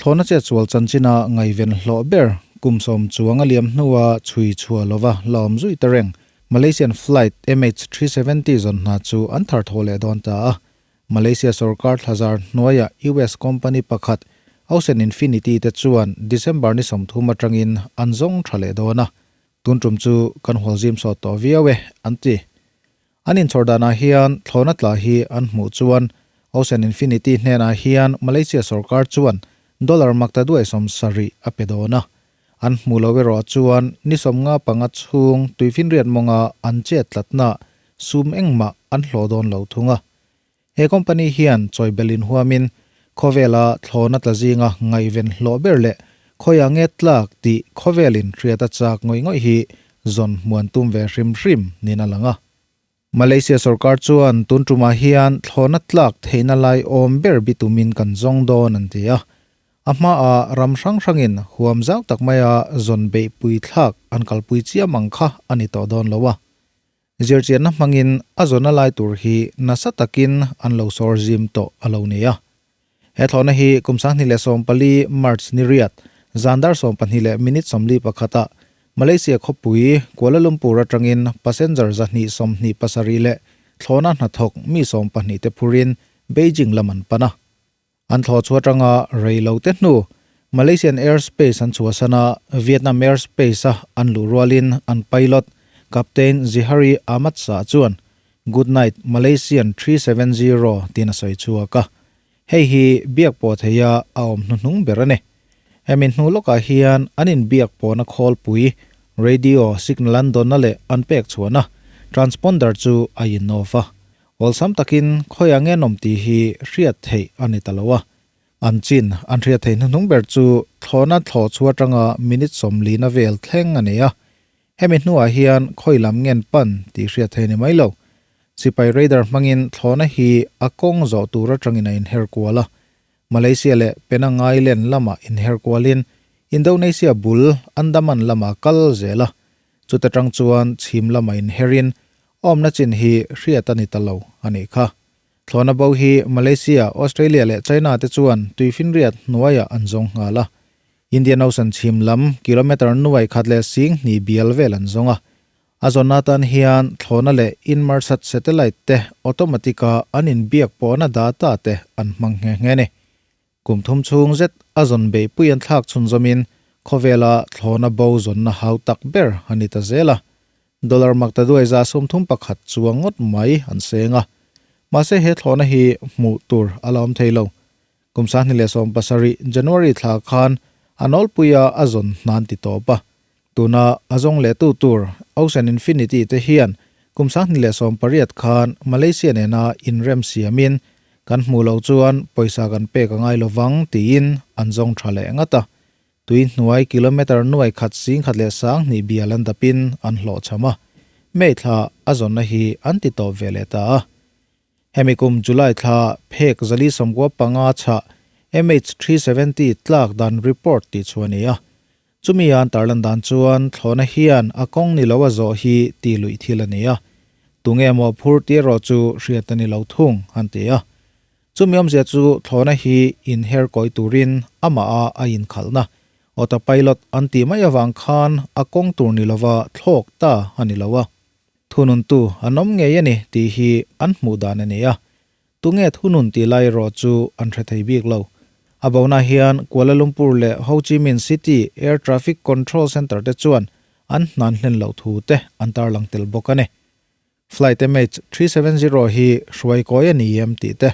Thlawhna chetsual chanchina ngaihven hlawh ber kum sawm chuang a liam hnua chhui chhuah lova la awm zui ta reng Malaysian flight MH370 zawn hna chu an thar thaw leh dawn ta a. Malaysia sorkar thlazar hnuaia US company pakhat Ocean Infinity te chuan December ni 30 atangin an zawng tha leh dawn a. Tun tum chu kan hual zim sawt tawh viau e, an ti. An inchhawr danah hian thlawhna tla hi an hmuh chuan Ocean Infinity hnenah hian Malaysia sorkar chuan dollar makta duai 70 a pe dawn a. An hmuh loh erawh chuan ni 55 chhung tuifinriat mawnga an chet tlatna sum engmah an hlawh dawn lo thung a. He company hian chawibelin huamin khawvela thlawhna tla zinga ngaihven hlawh ber leh khawiah nge tlak tih khawvelin hriat a chak ngawih ngawih hi zawn hmuan tum ve hrim hrim niin a lang a. Malaysia sorkar chuan tun tumah hian thlawhna tlak theihna lai awm ber bi tumin kan zawng dawn an ti a. A hmaah ram hrang hrangin huam zau tak maia zawn beihpui thlak an kalpui chiam ang kha a ni tawh dawn lo a. Zirchianna hmangin a zawna lai tur hi nasa takin an lo sawr zim tawh a lo ni a. He thlawhna hi kum 2014 March ni riat, zan dar 12 minute 41 ah Malaysia khawpui Kuala Lumpur atangin passenger 127 leh thlawhna hnathawk mi 12 te phurin Beijing lam an pan a. An thlawh chu atanga rei lo te hnu Malaysian Airspace an chhuahsana Vietnam Airspace a an luh rualin an pilot Captain Zihari Ahmad Shah chuan "Good night, Malaysian 370" tiin a sawi chhuak a. Hei hi biak pawh theia a awm hnuhnung ber a ni. Hemi hnu lawkah hian an inbiak pawhna khawlpui radio signal an dawnna leh an pek chhuahna transponder chu a in off a. Awlsam takin khawiah nge an awm tih hi hriat theih a ni ta lo a. An chin an hriat theih hnuhnung ber chu thlawhna thlawh chhuah atanga minute 40 na vel thleng a ni a. Hemi hnuah hian khawi lam ngen pan tih hriat theih ni mai lo. Sipai radar hmangin thlawhna hi a kawng zawh tur atangin a inher kual a. Malaysia leh Penang Island lamah inher kualin Indonesia bul Andaman lamah kal zel a. Chuta tang chuan chhim lamah inherin awmna chin hi hriat a ni ta lo a nih kha. Thlawhna bo hi Malaysia, Australia leh China te chuan tuifinriat hnuaiah an zawng nghal a. Indian Ocean chhim lam kilometre nuai khat leh sing hnih bial vel an zawng a. A zawn atan hian thlawhna leh Inmarsat satellite te automatic a an inbiak pawhna data te an hmang nghe nghe a ni. Kum thum chhung zet a zawn beihpui an thlak chhunzawmin khawvela thlawhna bo zawnna hau tak ber a ni ta zel a. Dollar makta duai 31 chuang ngawt mai an seng a. Mahse he thlawhna hi hmuh tur a la awm thei lo. Kum 2017 January thla khan a nawlpuia a zawn hnan ti tawp a. Tuna a zawng leh tu tur Ocean Infinity te hian kum 2018 khan Malaysia nena inrem siamin kan hmuh loh chuan pawisa kan pek a ngai lovang tiin an zawng tha leh ngat a. Tui hnuai kilometre nuai khat sing khat leh sang hnih bial an dapin an hlawh cham a. May thla a zawnna hi an ti tawp ve leh ta a. Hemi kum July thla phek 495 chhah MH370 tlak dan report tih chu a ni a. Chumi an tarlan dan chuan thlawhna hian a kawng ni lo a zawh hi ti luih thil a ni a. Tunge maw phur tir erawh chu hriat a ni lo thung an ti a. Chumi awmzia chu thlawhna hi inher kawi turin amah a a inkhalhna autopilot an tih mai avang khan a kawng tur ni lova thlawk ta a ni lo a. Thununtu an awm ngei a ni tih hi an hmuh dan a ni a. Tunge thunun tih lai erawh chu an hre thei bik lo. A bona hian Kuala Lumpur leh Ho Chi Minh City Air Traffic Control Centre te chuan an hnan hlen loh thu te an tarlang tel bawk a ni. Flight MH370 hi hruai kawi a ni em tih te,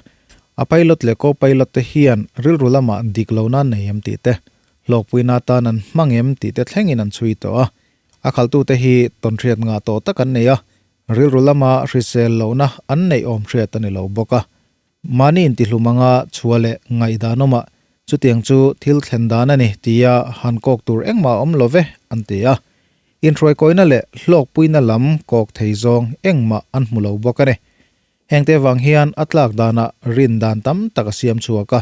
a pilot leh co-pilot te hian rilru lamah dik lo nan nei em tih te, hlawkpuina atan an hmang em tih te thlengin an chhui tawh a. A khaltute hi tawnhriat ngah tawh tak an nei a, rilru lama hrisel lohna an neih awm hriat a ni lo bawk a. Mahni intihlum anga chhuah leh ngaihdan awmah chutiang chu thil thlen dan a ni tia han kawk tur engmah a awm lo ve an ti a. Inhruaikawina leh hlawkpuina lam kawk thei zawng engmah an hmu lo bawk a ni. Hengte vang hian a tlak danah rin dan tam tak a siam chhuak a.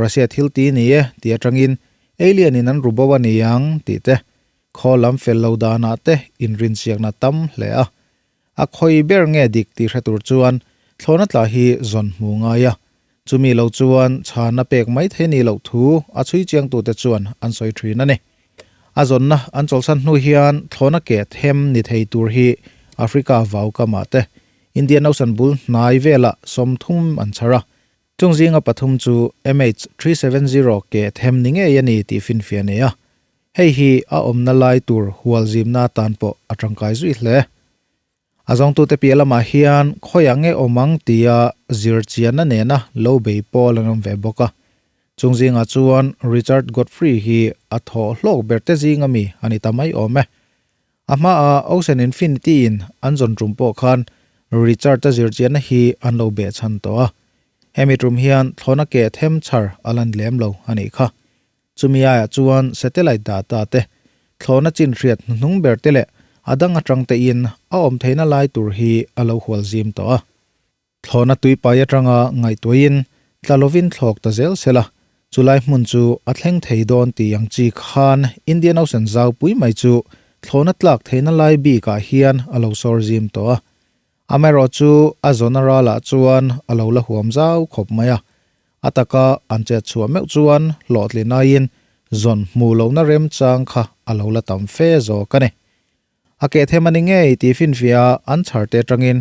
Russia thil ti ni e ti atangin alien in an ru bo a ni ang tih te, khaw lam fel lo danah te inrinsiakna tam hle a. A khawi ber nge dik tih hre tur chuan thlawhna tla hi zawn hmu ngai a. Chumi lo chuan chhana pek mai thei ni loh thu a chhui chiangtute chuan an sawi thin a ni. A zawnna an chawlhsan hnu hian thlawna ke them ni thei tur hi Africa vau kamah te Indian Ocean bul hnai velah 30 an chhar a. Chung zinga pathum chu MH370 ke them ni ngei a ni tih finfiah a nei a. Hei hi a awmna lai tur hual zimna atan pawh a tangkai zui hle. A zawngtute piah lamah hian khawiah nge awm ang tia zir chianna nena lo bei pawl an awm ve bawk a. Chung zingah chuan Richard Godfrey hi a thaw hlawk ber te zinga mi a ni ta mai awm e. A hmaah Ocean Infinity in an zawn tum pawh khan Richard-a zir chianna hi an lo beh chhan tawh a. Hemi tum hian thlawna ke them chhar a lan lem lo a nih kha. Chumi aiah chuan satellite data te, thlawhna chin hriat hnuhnung ber te leh a dang atang te in a awm theihna lai tur hi a lo hual zim tawh a. Thlawhna tuipai atanga ngaihtuahin tla lovin thlawk ta zel sela, chulai hmun chu a thleng thei dawn tih ang chi khan Indian Ocean zau pui mai chu thlawhna tlak theihna lai bikah hian a lo sawr zim tawh a. Amaherawhchu a zawna ralah chuan a lo la huam zau khawp mai a. A taka an chet chhuah meuh chuan hlawhtlin aiin zawn hmuh lohna remchang kha a lo la tam fe zawk a ni. A keh them a ni ngei tih finfiah an chhar te atangin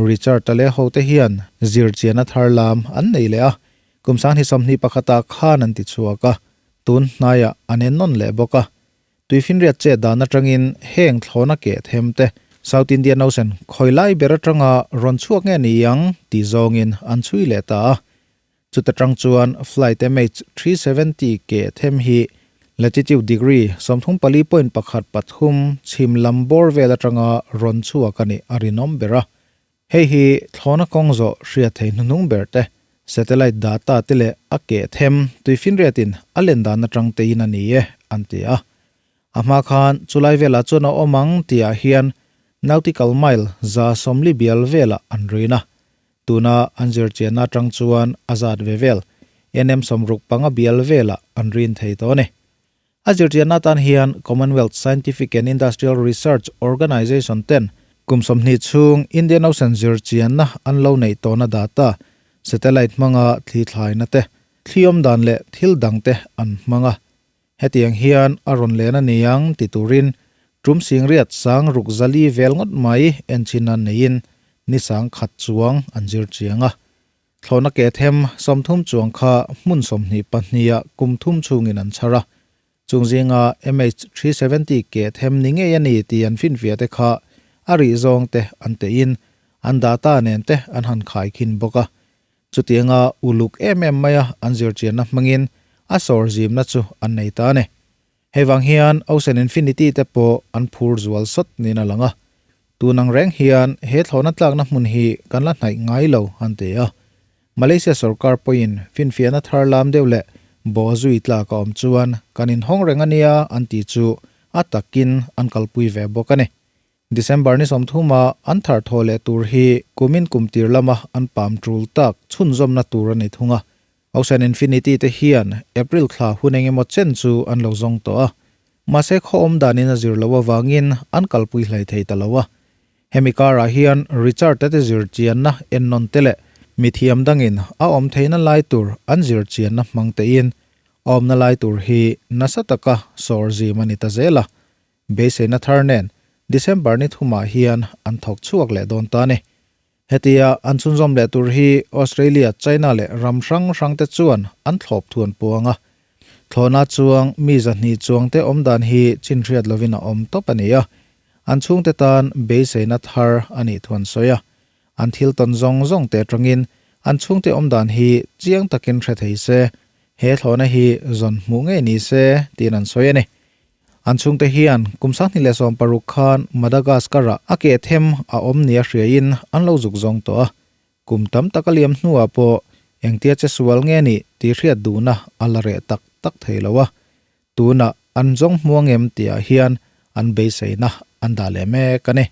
Richard-a leh hote hian zirchianna thar lam an nei leh a, kum 2021ah khan an ti chhuak a, tun hnaiah an en nawn leh bawk a. Tuifinriat chet dan atangin heng thlawna keh them te South Indian Ocean khawi lai ber atanga rawn chhuak nge ni ang tih zawngin an chhui leh ta a. Chuta tang chuan flight MH370 keh them hi latitude degree 34.13 chhim lam bawr vel atanga rawn chhuak a nih a rinawm ber a. Hei hi thlawna kawng zawh hriat thei hnuhnung ber te, satellite data te leh a keh them tuifinriatin a len dan atang tein a ni e, an ti a. A hma khan chulai velah chuan a awm ang tihah hian nautical mile 140 bial velah an rin a. Tuna an zirchianna atang chuan a zat ve vel, NM 65 bial velah an rin thei tawh a ni. A zirchianna atan hian Commonwealth Scientific and Industrial Research Organisation ten kum 20 chhung Indian Ocean zirchianna an lo neih tawhna data, satellite hmanga thli thlaina te, thli awm dan leh thil dang te an hmang a. Hetiang hian a rawn len a ni ang ti turin tum singriat sang ruk zali vel ngawt mai enchhin an neiin ni 10,000 chuang an zirchiang a. Thlawhna ke them 30 chuang kha hmun 22 ah kum thum chhungin an chhar a. Chung zinga MH370 ke them ni ngei a ni tih an finfiah te kha a rih zawng te an tein an data nen te an han khai khin bawk a. Chutianga uluk em em maia an zirchianna hmangin a sawr zimna chu an nei ta a ni. Hei vang hian Ocean Infinity te pawh an phur zual sawt niin a lang a. Tun ang reng hian he thlawhna tlakna hmun hi kan la hnaih ngai lo an ti a. Malaysia sorkar pawhin finfiahna thar lam deuh leh baw zui tlak a awm chuan kan inhawng reng a nia an tih chu a takin an kalpui ve bawk a ni. December ni 30 a an thar thaw leh tur hi kumin kum tir lama an pam tul tak chhunzawmna tur a ni thung a. Ocean Infinity te hian April thla hun eng emaw chen chu an lo zawng tawh a. Mahse khaw awm danin a zir loh avangin an kalpui hlei thei ta lo a. Hemi karah hian Richard-a te zir chianna ennawn te leh mithiam dangin a awm theihna lai tur an zir chianna hmang tein a awmna lai tur hi nasa taka sawr zim a ni ta zel a. Beiseina thar nen December ni thumah hian an thawk chhuak leh dawn ta a ni. Hetia an chhunzawm leh tur hi Australia, China leh ram hrang hrang te chuan an thlawp thu an puang a. Thlawhna chuang mi 200 chuang te awm dan hi chinhriat lovin a awm tawp a ni a. An chhungte tan beiseina thar a nih thu an sawi a. An thil tawn zawng zawng te atangin an chhungte awm dan hi chiang takin hre thei se, he thlawhna hi zawn hmuh ngei ni se tiin an sawi a ni. An chhungte hian kum 2016 khan Madagascar-ah a keh them a awm nia hriain an lo zuk zawng tawh a. Kum tam tak a liam hnuah pawh engtia che sual nge nih tih hriat duhna a la reh tak tak thei lo a. Tunah an zawng hmuang em tihah hian an beiseina an dah leh mek a ni.